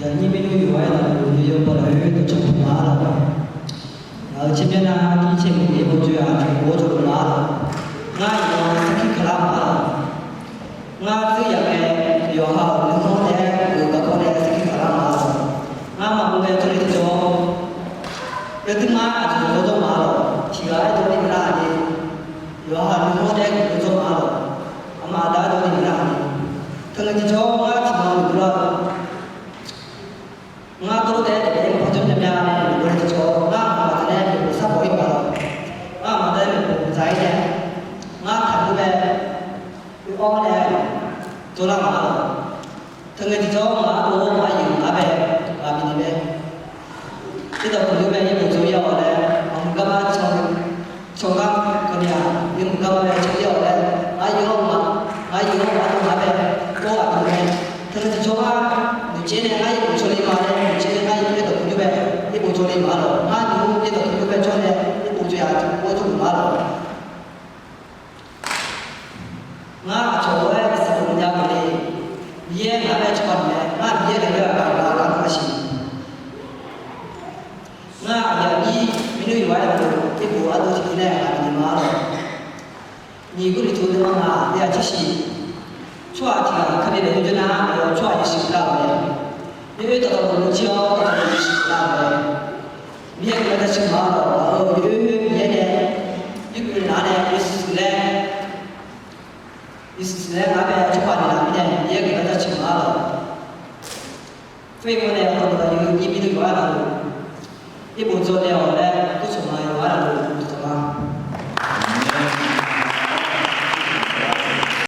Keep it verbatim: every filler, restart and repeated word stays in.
Aqnyir maernmr yawqghaq-aer navluf yawbaw lafkhoer dawqcawq puq ma-ar lawq. Ngaq-euq caer byanlar-anr ircaev maqgeuf-ir bawdzoer-aq, tiqpov-awr jawrluf ma-ar lawq. Ngar iqnan sarkir kaqlar ma-ar lawq. Ngar dzerzaq ngae, yawqha-euq nuikhanr nae-aer geuf garkawv nae sarkir kaqlar ma-ar lawq. Ngar maqmuv ghae jawrle tiqjawr, yawduir ngar aqjeq dawqdzawr ma-ar lawq. Tiqghaq-aer dawr ni maqlar-a ni, yawqha nuikhanr nae-aer geuf dawrdzawr ma-ar lawq. Aqma aqda-aer dawr ni maqlar-a ni, teungae tiqjawr ngar tiqnan maqdov lar-eu Ngar dawr taef-aer taef-aer maqpar jawr myav myav nae maqdov lar tiqjawr, ngar aqma aqda nae maqpar sar bawq-ir ma lawq. Ngar aqma aqda nae maqpar dzaq-ir nae, ngar taqnymr bae oe-awr nae jawrlar ma lawq. Teungae tiqjawr ngaq-anr dov-awr ngaq-anr yuf-eu ngar bae, ngaq bifnaeq mae. Irdawq tanqnymr bae irbof dzaw-ir-awq laer, maqmuiq garma can, can gar kawni-aq, irmuiq garma bae can-ir-awq laer, ngar yuf-anr ma, ngar yuf-anr ma dov ngar bae, or aqdui mae. Teungae tiqjawr ngar noeqtsaev nae ngar irbof dzaw le ma laer noeqtsaev nae ngar yuf-anr irdawq tanqnymr bae irbof dzaw le ma lawq. Ngar noeq-anr irdawq tanqnymr bae jawr nae irbof dzaw-aq, tiqpov-awr jawrluf ma lawq. Ngar aqcawq-aer saqlaq nya-eu le. Miqyaer ngaq-anr bae cawba naeq-aer, ngar Miqyaer naeq-aer aqgaf aqgaf-anr gaq-eu siq. Ngar aqyuif aqnyir maernmr yawqghaq-aer navluf irbof ardov tiqdui nae aqdui ma lawq. Nyiq Gawrliqtu deuvma ngaq, deuvma tser shiq. Tsawrhaq tiq ghaq kali naeq-aer jawr nar, aqyawf tsawrhaq yawshuif lar-euq mae. Yawdoer dawqtawvluf jir-awr dawqtawvluf yawshuif lar-euq mae. Miqyaer guiqlanq jaceuq ma lawq. Aqyawf yawdoer Miqyaer nae yurgeuf nar nae yawshuif laer, yawshuif laer ngar bae tsawrhaq naeqlaf mirnae Miqyaer guiqlanq jaceuq ma lawq. Khoermirnae, aqdui aqyuif aqnyir maernmr yawqghaq-aer navluf irbof dzaw naeq-awq laer, dawrcawq ma yawqghaq-aer navluf